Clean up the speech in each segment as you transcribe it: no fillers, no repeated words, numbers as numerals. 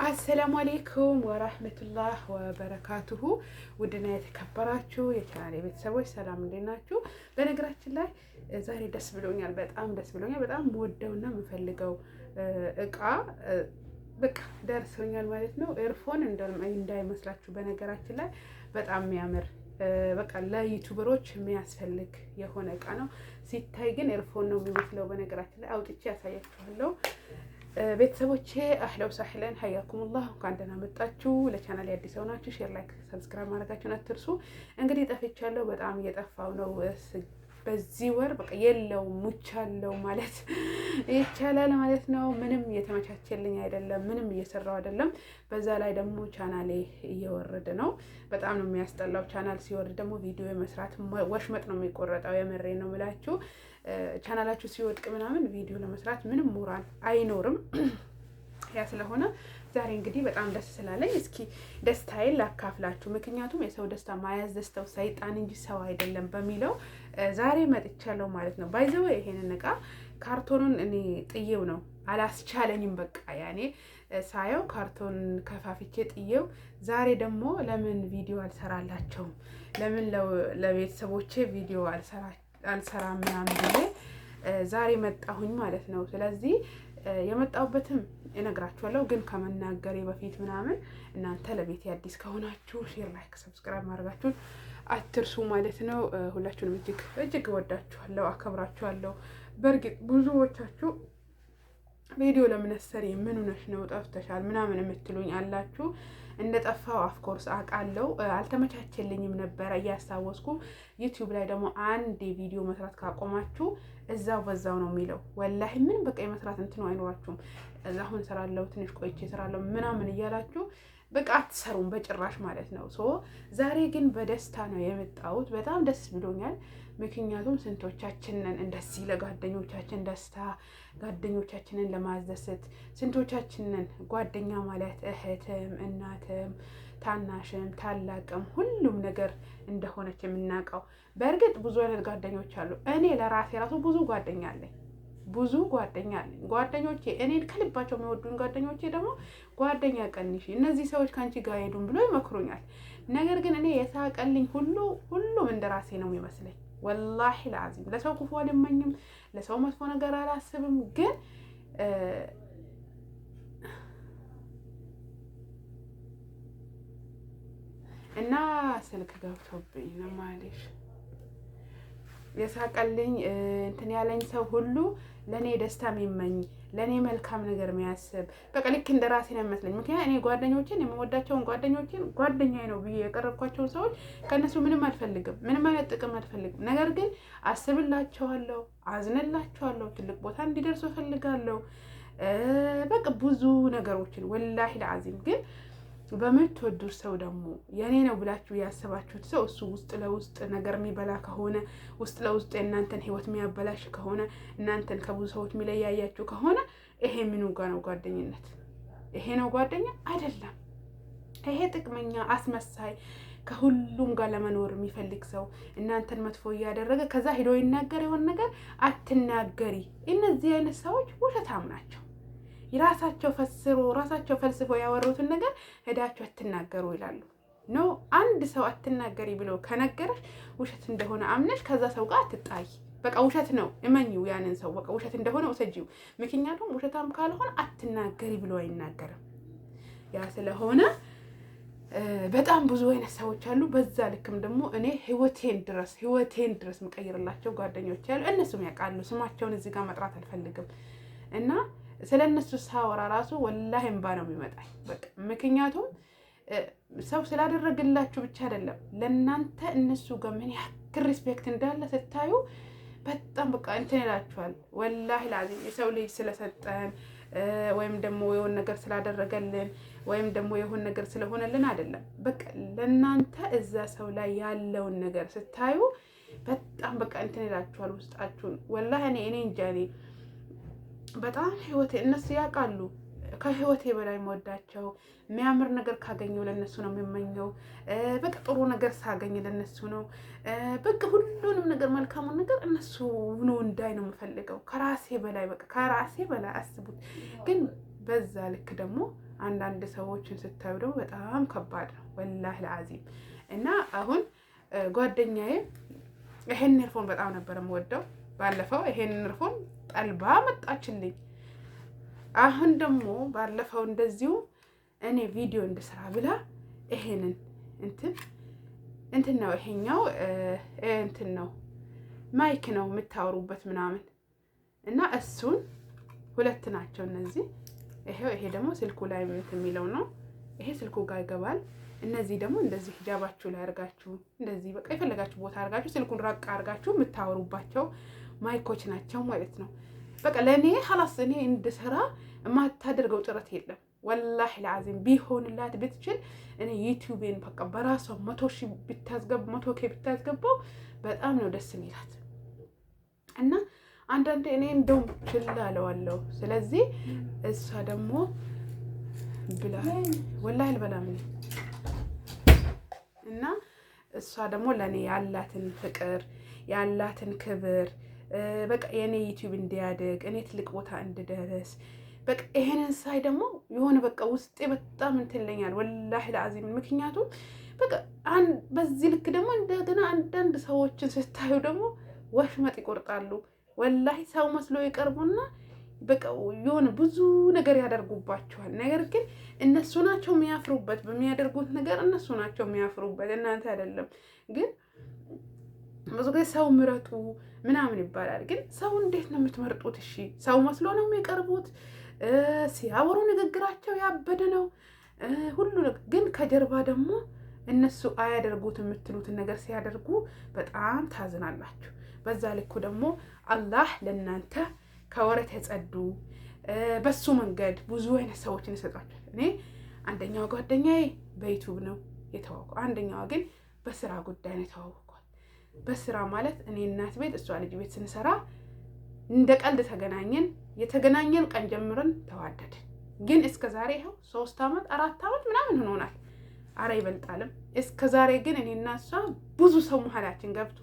السلام عليكم ورحمة الله وبركاته። ውድና የተከበራችሁ የቻናሌ ቤተሰቦች ሰላም፣ እንዴት ናችሁ? በነገራችን ላይ ዛሬ ደስ ብሎኛል፣ በጣም ደስ ብሎኛል። በጣም ወደውና የምፈልገው እቃ በቃ ደርሶኛል ማለት ነው። Earphone እንዳይመስላችሁ፣ በነገራችን ላይ በጣም የሚያምር፣ በቃ ለ YouTuber ኦች የሚያስፈልግ የሆነ እቃ ነው። ሲታይ ግን earphone ነው የሚመስለው። በነገራችን ላይ አውጥቼ ያሳያችኋለሁ። ቤተሰቦቼ أهلا وسهلا حياكم الله፣ እንኳን ደህና መጣችሁ። ለቻናል አዲስ የሆናችሁ share፣ like፣ subscribe ማድረጋችሁን አትርሱ። እንግዲህ ጠፍቻለሁ፣ በጣም እየጠፋው ነው። በዚህ ወር በቃ የለውም፣ ሙቻለው ማለት ይቻላል ማለት ነው። ምንም እየተመቻቸልኝ አይደለም፣ ምንም እየሰራው አይደለም። በዛ ላይ ደግሞ ቻናሌ እየወረደ ነው። በጣም ነው የሚያስጠላው። ቻናል ሲወርድ ደግሞ ቪዲዮ የመስራት ወሽመጥ ነው የሚቆረጠው። የምሬ ነው የምላችሁ። ቻናላችሁ ሲወድቅ ምናምን ቪዲዮ ለመስራት ምንም ሞራል አይኖርም። ያ ስለሆነ ዛሬ እንግዲህ በጣም ደስ ስላለኝ እስኪ ደስታዬን ላካፍላችሁ። ምክንያቱም የሰው ደስታ ማያስደስተው ሰይጣን እንጂ ሰው አይደለም በሚለው ዛሬ መጥቻለሁ ማለት ነው። By the way ይሄንን እቃ ካርቶኑን እኔ ጥዬው ነው፣ አላስቻለኝም። በቃ ያኔ ሳየው ካርቶን ከፋፍቼ ጥዬው፣ ዛሬ ደግሞ ለምን ቪዲዮ አልሰራላቸውም፣ ለምን ለቤተሰቦቼ ቪዲዮ አልሰራም ምናምን ብዬ ዛሬ መጣሁኝ ማለት ነው። ስለዚህ የመጣሁበትም እነግራችኋለሁ። ግን ከመናገሬ በፊት ምናምን እናንተ ለቤቴ አዲስ ከሆናችሁ share፣ like፣ subscribe ማድረጋችሁን አትርሱ ማለት ነው። ሁላችሁንም እጅግ እጅግ እወዳችኋለሁ፣ አከብራችኋለሁ። በእርግጥ ብዙዎቻችሁ ቪዲዮ ለምን አትሰሪ፣ ምን ሆነሽ ነው፣ ጠፍተሻል ምናምን የምትሉኝ አላችሁ። እንደ ጠፋው of course አውቃለሁ። አልተመቻቸልኝም ነበረ እያስታወስኩ። YouTube ላይ ደግሞ አንድ ቪዲዮ መስራት ካቆማችሁ እዛው በዛው ነው የሚለው። ወላሂ ምን በቃ የመስራት እንትኑ አይኖራችሁም። እዛ አሁን እሰራለሁ፣ ትንሽ ቆይቼ እሰራለሁ ምናምን እያላችሁ በቃ አትሰሩም በጭራሽ ማለት ነው። So ዛሬ ግን በደስታ ነው የመጣሁት። በጣም ደስ ብሎኛል። ምክንያቱም ስንቶቻችንን እንደዚህ ለጓደኞቻችን ደስታ፣ ጓደኞቻችንን ለማስደሰት፣ ስንቶቻችንን ጓደኛ ማለት እህትም እናትም ታናሽም ታላቅም ሁሉም ነገር እንደሆነች የምናውቀው። በእርግጥ ብዙ አይነት ጓደኞች አሉ። እኔ ለራሴ ራሱ ብዙ ጓደኛ አለኝ። ብዙ ጓደኛ አለኝ። ጓደኞቼ እኔን ከልባቸው የሚወዱኝ ጓደኞቼ ደግሞ ጓደኛ ቀንሺ፣ እነዚህ ሰዎች ከአንቺ ጋር ሄዱም ብሎ ይመክሩኛል። ነገር ግን እኔ የሳቀልኝ ሁሉ ሁሉም እንደ ራሴ ነው የሚመስለኝ። والله العظيم ለሰው ክፉ አልመኝም፣ ለሰው መጥፎ ነገር አላስብም። ግን እና ስልክ ገብቶብኝ ነው ማለሽ፣ የሳቀልኝ እንትን ያለኝ ሰው ሁሉ ለእኔ ደስታ የሚመኝ፣ ለእኔ መልካም ነገር የሚያስብ፣ በቃ ልክ እንደ ራሴ ነው የሚመስለኝ። ምክንያት እኔ ጓደኞችን፣ የምወዳቸውን ጓደኞችን፣ ጓደኛዬ ነው ብዬ የቀረብኳቸውን ሰዎች ከእነሱ ምንም አልፈልግም፣ ምንም አይነት ጥቅም አልፈልግም። ነገር ግን አስብላቸዋለሁ፣ አዝንላቸዋለሁ፣ ትልቅ ቦታ እንዲደርሱ እፈልጋለሁ። በቃ ብዙ ነገሮችን والله العظيم። ግን በምትወዱት ሰው ደግሞ የኔ ነው ብላችሁ ያሰባችሁት ሰው እሱ ውስጥ ለውስጥ ነገር የሚበላ ከሆነ፣ ውስጥ ለውስጥ የእናንተን ህይወት የሚያበላሽ ከሆነ፣ እናንተን ከብዙ ሰዎች የሚለያያችሁ ከሆነ ይሄ ምኑ ጋ ነው ጓደኝነት? ይሄ ነው ጓደኛ አይደለም። ይሄ ጥቅመኛ፣ አስመሳይ፣ ከሁሉም ጋር ለመኖር የሚፈልግ ሰው እናንተን መጥፎ እያደረገ ከዛ ሂዶ ይናገር የሆነ ነገር፣ አትናገሪ። እነዚህ አይነት ሰዎች ውሸታም ናቸው። ራሳቸው ፈስሮ ራሳቸው ፈልስፎ ያወሩትን ነገር ሄዳችሁ አትናገሩ ይላሉ። No፣ አንድ ሰው አትናገሪ ብሎ ከነገረሽ ውሸት እንደሆነ አምነሽ ከዛ ሰው ጋር አትጣይ። በቃ ውሸት ነው እመኚው፣ ያንን ሰው በቃ ውሸት እንደሆነ ውሰጂው። ምክንያቱም ውሸታም ካልሆነ አትናገሪ ብሎ አይናገርም። ያ ስለሆነ በጣም ብዙ አይነት ሰዎች አሉ። በዛ ልክም ደግሞ እኔ ህይወቴን ድረስ የምቀይርላቸው ጓደኞች ያሉ እነሱም ያውቃሉ። ስማቸውን እዚህ ጋር መጥራት አልፈልግም እና ስለ እነሱ ሳወራ ራሱ ወላሂ እምባ ነው የሚመጣኝ። በቃ ምክንያቱም ሰው ስላደረግላችሁ ብቻ አይደለም፣ ለእናንተ እነሱ ጋር ምን ያክል respect እንዳለ ስታዩ በጣም በቃ እንትን ይላችኋል። والله العظيم የሰው ልጅ ስለሰጠን ወይም ደግሞ የሆነ ነገር ስላደረገልን ወይም ደግሞ የሆነ ነገር ስለሆነልን አይደለም። በቃ ለእናንተ እዛ ሰው ላይ ያለውን ነገር ስታዩ በጣም በቃ እንትን ይላችኋል ውስጣችሁን። ወላሂ እኔ እንጃ፣ እኔ በጣም ህይወቴ፣ እነሱ ያውቃሉ፣ ከህይወቴ በላይ መወዳቸው፣ የሚያምር ነገር ካገኘው ለእነሱ ነው የምመኘው። በቃ ጥሩ ነገር ሳገኝ ለእነሱ ነው። በቃ ሁሉንም ነገር፣ መልካሙን ነገር እነሱ ነው እንዳይ ነው የምፈልገው ከራሴ በላይ፣ በቃ ከራሴ በላይ አስቡት። ግን በዛ ልክ ደግሞ አንዳንድ ሰዎችን ስታዩ ደግሞ በጣም ከባድ ነው والله العظيم። እና አሁን ጓደኛዬ ይሄን earphone በጣም ነበር የምወደው። ባለፈው ይሄን earphone ጠልባ መጣችልኝ። አሁን ደግሞ ባለፈው እንደዚሁ እኔ ቪዲዮ እንድሰራ ብላ ይሄንን እንትን ነው፣ ይሄኛው እንትን ነው፣ mic ነው የምታወሩበት ምናምን፣ እና እሱን ሁለት ናቸው እነዚህ። ይሄው ይሄ ደግሞ ስልኩ ላይ እንትን የሚለው ነው። ይሄ ስልኩ ጋር ይገባል። እነዚህ ደግሞ እንደዚህ ሂጃባችሁ ላይ አድርጋችሁ፣ እንደዚህ በቃ የፈለጋችሁ ቦታ አድርጋችሁ፣ ስልኩን ራቅ አድርጋችሁ የምታወሩባቸው mic ኦች ናቸው ማለት ነው። በቃ ለእኔ خلاص እኔ እንድሰራ የማታደርገው ጥረት የለም። والله العظيم ቢሆንላት ብትችል እኔ ዩቲዩቤን በቃ በራሷ 100,000 ብታስገባ፣ 100K ብታስገባው በጣም ነው ደስ የሚላት። እና አንዳንዴ እኔ እንደውም ችላ እለዋለሁ። ስለዚህ እሷ ደግሞ ብላ والله አልበላም እና እሷ ደግሞ ለእኔ ያላትን ፍቅር፣ ያላትን ክብር፣ በቃ የእኔ ዩቲዩብ እንዲያድግ፣ እኔ ትልቅ ቦታ እንድደርስ፣ በቃ ይሄንን ሳይ ደግሞ የሆነ በቃ ውስጤ በጣም እንትን ይለኛል። والله العظيم ምክንያቱም በቃ በዚህ ልክ ደግሞ እንደገና አንዳንድ ሰዎችን ስታዩ ደግሞ ወሽመጥ ይቆርጣሉ። والله ሰው መስሎ ይቀርቡና በቃ የሆነ ብዙ ነገር ያደርጉባቸዋል። ነገር ግን እነሱ ናቸው የሚያፍሩበት በሚያደርጉት ነገር፣ እነሱ ናቸው የሚያፍሩበት፣ እናንተ አይደለም። ግን ብዙ ጊዜ ሰው ምረጡ ምናምን ይባላል። ግን ሰው እንዴት ነው የምትመርጡት? እሺ ሰው መስሎ ነው የሚቀርቡት። ሲያወሩ ንግግራቸው ያበደ ነው ሁሉ። ግን ከጀርባ ደግሞ እነሱ አያደርጉት የምትሉትን ነገር ሲያደርጉ በጣም ታዝናላችሁ። በዛ ልኩ ደግሞ አላህ ለእናንተ ከወረት የጸዱ፣ በሱ መንገድ ብዙ አይነት ሰዎችን ይሰጧቸዋል። እኔ አንደኛዋ ጓደኛዬ በዩቱብ ነው የተዋወቀው፣ አንደኛዋ ግን በስራ ጉዳይ ነው የተዋወቋት። በስራ ማለት እኔ እናት ቤት እሷ ልጅ ቤት ስንሰራ እንደ ቀልድ ተገናኘን። የተገናኘን ቀን ጀምረን ተዋደድን። ግን እስከ ዛሬ ይኸው 3 ዓመት 4 ዓመት ምናምን ሆኖናል። አረ ይበልጣልም። እስከ ዛሬ ግን እኔና እሷ ብዙ ሰው መሀላችን ገብቶ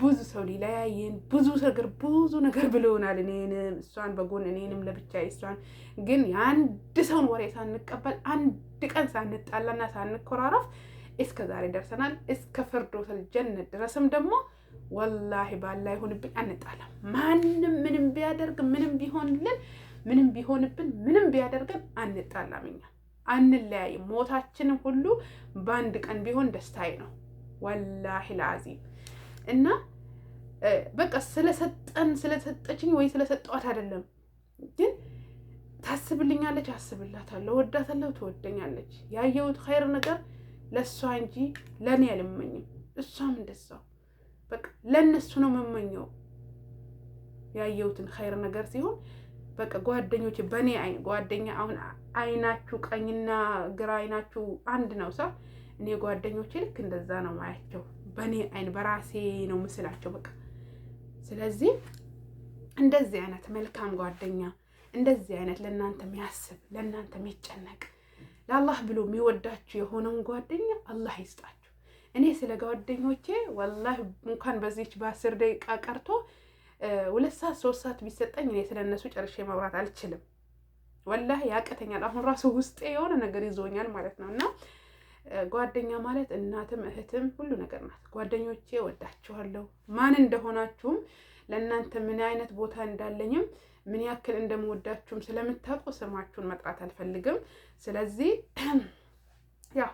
ብዙ ሰው ሊለያየን ብዙ ነገር ብሎናል። እኔንም እሷን በጎን፣ እኔንም ለብቻ እሷን፣ ግን የአንድ ሰውን ወሬ ሳንቀበል፣ አንድ ቀን ሳንጣላና ሳንኮራረፍ እስከ ዛሬ ደርሰናል። እስከ فردوس الجنة ድረስም ደግሞ والله ባላ ይሁንብኝ አንጣላም። ማንም ምንም ቢያደርግ፣ ምንም ቢሆንልን፣ ምንም ቢሆንብን፣ ምንም ቢያደርገን አንጣላም። እኛ አንለያይም። ሞታችንም ሁሉ በአንድ ቀን ቢሆን ደስታዬ ነው። والله العظيم እና በቃ ስለሰጠን ስለሰጠችኝ ወይ ስለሰጠዋት አይደለም፣ ግን ታስብልኛለች፣ አስብላታለሁ፣ ወዳታለሁ፣ ትወደኛለች። ያየሁት خير ነገር ለእሷ እንጂ ለእኔ አልመኝም። እሷም እንደዛው በቃ ለእነሱ ነው የምመኘው። ያየሁትን خير ነገር ሲሆን በቃ ጓደኞች በእኔ አይን ጓደኛ፣ አሁን አይናችሁ ቀኝና ግራ አይናችሁ አንድ ነው ሳ እኔ ጓደኞቼ ልክ እንደዛ ነው ማያቸው። በእኔ አይን በራሴ ነው ምስላቸው በቃ። ስለዚህ እንደዚህ አይነት መልካም ጓደኛ፣ እንደዚህ አይነት ለእናንተ የሚያስብ፣ ለእናንተ የሚጨነቅ፣ ለአላህ ብሎ የሚወዳችሁ የሆነውን ጓደኛ አላህ ይስጣችሁ። እኔ ስለ ጓደኞቼ والله እንኳን በዚች በ10 ደቂቃ ቀርቶ 2 ሰዓት 3 ሰዓት ቢሰጠኝ እኔ ስለ እነሱ ጨርሼ ማውራት አልችልም። والله ያቅተኛል። አሁን ራሱ ውስጤ የሆነ ነገር ይዞኛል ማለት ነው። እና ጓደኛ ማለት እናትም እህትም ሁሉ ነገር ናት። ጓደኞቼ ወዳችኋለሁ። ማን እንደሆናችሁም፣ ለእናንተ ምን አይነት ቦታ እንዳለኝም፣ ምን ያክል እንደምወዳችሁም ስለምታውቁ ስማችሁን መጥራት አልፈልግም። ስለዚህ ያው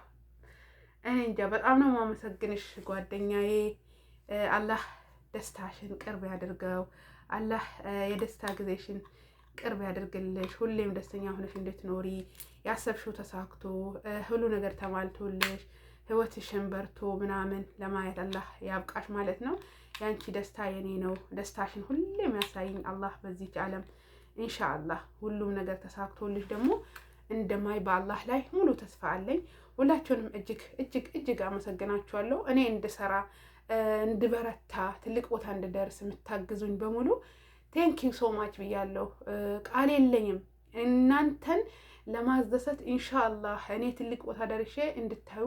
እኔ እንጃ፣ በጣም ነው የማመሰግንሽ ጓደኛዬ። አላህ ደስታሽን ቅርብ ያድርገው። አላህ የደስታ ጊዜሽን ቅርብ ያድርግልሽ። ሁሌም ደስተኛ ሆነሽ እንድትኖሪ፣ ያሰብሽው ተሳክቶ፣ ሁሉ ነገር ተሟልቶልሽ፣ ህይወትሽን በርቶ ምናምን ለማየት አላህ ያብቃሽ ማለት ነው። ያንቺ ደስታ የኔ ነው። ደስታሽን ሁሌም ያሳይኝ አላህ በዚች ዓለም። إن شاء الله ሁሉም ነገር ተሳክቶልሽ ደግሞ እንደማይ በአላህ ላይ ሙሉ ተስፋ አለኝ። ሁላችሁንም እጅግ እጅግ እጅግ አመሰግናችኋለሁ። እኔ እንድሰራ፣ እንድበረታ፣ ትልቅ ቦታ እንድደርስ የምታግዙኝ በሙሉ thank you so much ብያለሁ። ቃል የለኝም እናንተን ለማስደሰት። إن شاء الله እኔ ትልቅ ቦታ ደርሼ እንድታዩ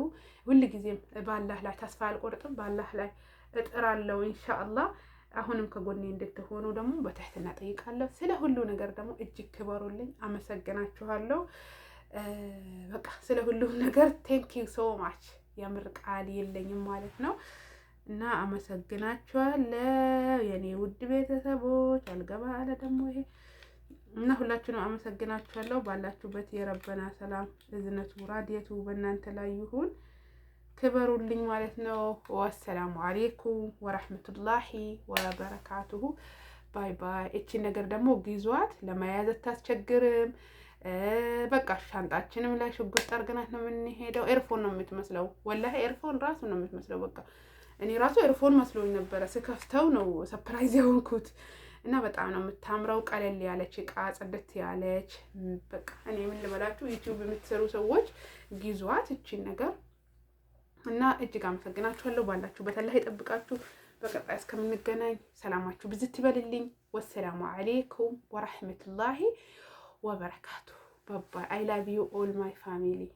ሁልጊዜም በአላህ ላይ ተስፋ አልቆርጥም፣ በአላህ ላይ እጥራለሁ። إن شاء الله አሁንም ከጎኔ እንድትሆኑ ደግሞ በትህትና ጠይቃለሁ። ስለ ሁሉ ነገር ደግሞ እጅግ ክበሩልኝ። አመሰግናችኋለሁ። በቃ ስለ ሁሉም ነገር thank you so much፣ የምር ቃል የለኝም ማለት ነው። እና አመሰግናችኋለሁ የኔ ውድ ቤተሰቦች። አልገባ አለ ደግሞ ይሄ። እና ሁላችሁንም አመሰግናችኋለሁ። ባላችሁበት የረበና ሰላም፣ እዝነቱ፣ ራድየቱ በእናንተ ላይ ይሁን። ክበሩልኝ ማለት ነው። ወሰላሙ አሌይኩም ወረሕመቱላሂ ወበረካቱሁ። Bye bye። እቺን ነገር ደግሞ ግዟት፣ ለመያዝ አታስቸግርም። በቃ ሻንጣችንም ላይ ሽጉጥ ጠርግናት ነው የምንሄደው። Earphone ነው የምትመስለው፣ ወላሂ earphone ራሱ ነው የምትመስለው። በቃ እኔ ራሱ earphone መስሎኝ ነበረ፣ ስከፍተው ነው surprise የሆንኩት። እና በጣም ነው የምታምረው። ቀለል ያለች እቃ፣ ጽድት ያለች። በቃ እኔ ምን ልበላችሁ፣ YouTube የምትሰሩ ሰዎች ግዟት እቺን ነገር። እና እጅግ አመሰግናችኋለሁ። ባላችሁበት አላህ ይጠብቃችሁ። በቀጣይ እስከምንገናኝ ሰላማችሁ ብዝት ይበልልኝ። ወሰላሙ አሌይኩም ወረሕመቱላሂ ወበረካቱ። Bye bye። I love you all my family።